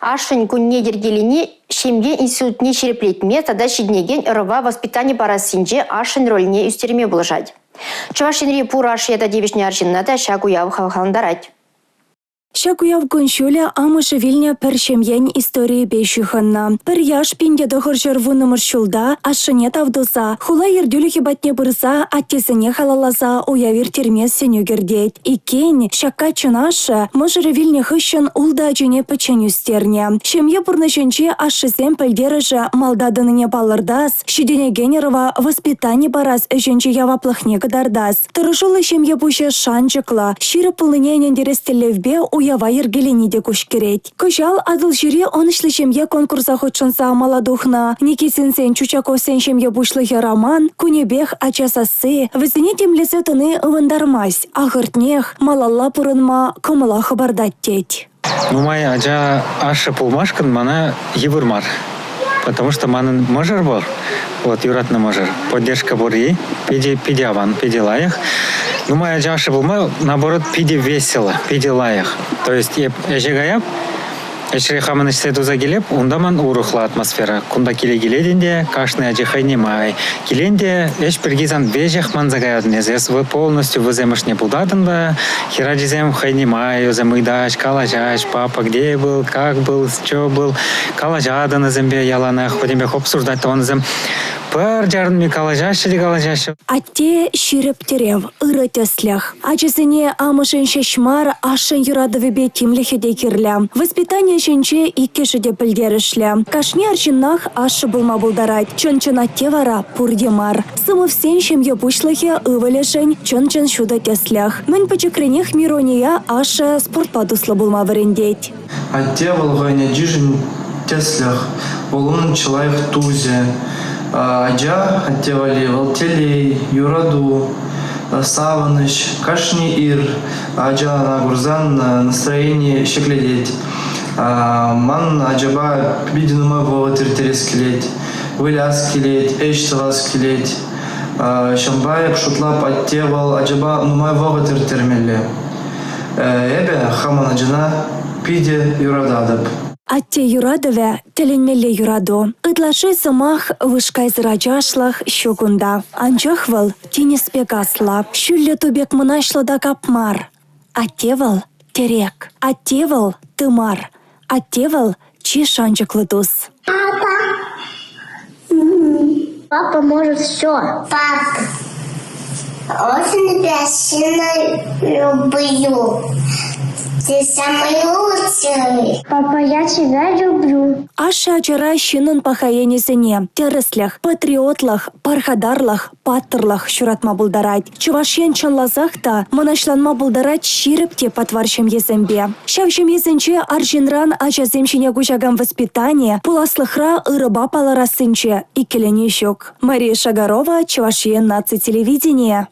Ашшӗн кунне йӗркелени ҫемье институтне ҫирӗплетме тата ҫитӗнекен ӑрӑва воспитани парассинче ашшӗн рольне ӳстерме пулӑшать. Чӑваш Енри пур ашшӗ ята тивӗҫнӗ арҫынна та ҫак уяв хавхалантарать. Ҫак уяв кун-ҫулӗ амӑшӗ вилнӗ пӗр ҫемьен историйӗпе ҫыхӑннӑ. Пӗр яш 1910-мӗш ҫулта ашшӗне тав туса хула ертӳлӗхӗ патне пырса аттесене халалласа уяв ирттерме сӗнӳ кӗртет. Иккен, ҫак каччӑн ашшӗ мӑшӑрӗ вилнӗ хыҫҫӑн ултӑ ачине пӗччен ӳстернӗ. Ҫемье пурнӑҫӗнче ашшӗсен пӗлтерӗшӗ малта тӑнине палӑртас, ҫитӗнекен ӑрӑва воспитани парас ӗҫӗнчи яваплӑхне кӑтартас, Тӑрӑшуллӑ ҫемье пуҫӗ шанчӑклӑ, ҫирӗп пулнине ӗнентерес тӗллевпе уява йӗркелени те куҫкӗрет. Кӑҫал Атӑлҫири ӑнӑҫлӑ ҫемье конкурса хутшӑнса мала тухнӑ Никитинсен Чучаковсен ҫемье пуҫлӑхӗ Роман кунӗпех ача сасси, вӗсене тимлесе тӑни ывӑнтармасть, ахӑртнех, малалла пурӑнма кӑмӑла хӑпартать тет. Нумай ача ашшӗ пулмашкӑн мана йывӑр мар. Потому что манӑн мӑшӑр пур, вот юратнӑ мӑшӑр, поддержка пурри питӗ, питӗ аван, питӗ лайӑх. Нумай ача ашшӗ пулма, наоборот, питӗ весело, питӗ лайӑх. То есть эп ӗҫе каяп, ӗҫре хамӑн ӗҫсе туса килеп, унта ман урӑхла атмосфера. Кунта киле килетӗн те, кашни ачи хӑйне май. Килен те ӗҫ пирки сан веҫех манса каятӑн эсӗ. Эс полностью вӗсем ӑшне путатӑн та, хӗрачисем хӑйне май вӗсем ыйтаҫ, калаҫаҫ, папа где был, как был, что был, калаҫатӑн вӗсемпе яланах, пӗтӗмпех обсуждать тӑвансем. Пӗр чарӑнми калаҫаҫҫӗ те калаҫаҫҫӗ. Атте ҫирӗп тӗрев, ырӑ тӗслӗх. Ачасене амӑшӗн ҫеҫ мар, ашшӗн юратӑвӗпе тимлӗхӗ те кирлӗ. Воспитани ӗҫӗнче иккӗшӗ те пӗлтерӗшлӗ. Кашни арҫыннах ашшӗ пулма пултарать. Чӑн-чӑн атте вара пурте мар. Сымовсен ҫемье пуҫлӑхӗ ывӑлӗшӗн чӑн-чӑн ҫутӑ тӗслӗх. Мӗн пӗчӗкренех Мирония ашшӗ спортпа туслӑ пулма вӗрентет. Атте вӑл хӑйӗн ачишӗн тӗслӗх, вӑл унӑн чи лайӑх тусӗ. Ача атте валли вӑл телей, юрату, савӑнӑҫ. Кашни ир ача ӑна курсан настроени ҫӗклетет. Ман ачапа питӗ нумай вӑхӑт ирттерес килет, выляс килет, ӗҫ тӑвас килет. Ҫавӑнпа эп шутлап, атте вӑл ачапа нумай вӑхӑт ирттермелле. Эпӗ хамӑн ачана питӗ юрататӑп. Атте юратӑвӗ тӗлӗнмелле юрату. Ытлашши сӑмах, вышкайсӑр ачашлӑх ҫук унта. Анчах вӑл тинӗс пек аслӑ, ҫӳллӗ ту пек мӑнаҫлӑ та капмар. Атте вӑл – тӗрек, атте вӑл – тымар, атте вӑл – чи шанчӑклӑ тус. Папа. Папа может все. Пап. Очень тебя сильно люблю. Ты самый лучший. Папа, я тебя люблю. Ашшӗ ачара ҫыннӑн паха енӗсене, тӗрӗслӗх, патриотлӑх, пархатарлӑх, паттӑрлӑх ҫуратма пултарать. Чӑваш Ен чӑнласах та мӑнаҫланма пултарать ҫирӗп те патвар ҫемьесемпе. Ҫав ҫемьесенче арҫынран ачасем ҫине куҫакан воспитани пуласлӑхра ырӑпа палӑрассинче иккӗленӳ ҫук. Мария Шагарова, Чӑваш Ен наци телевиденийӗ.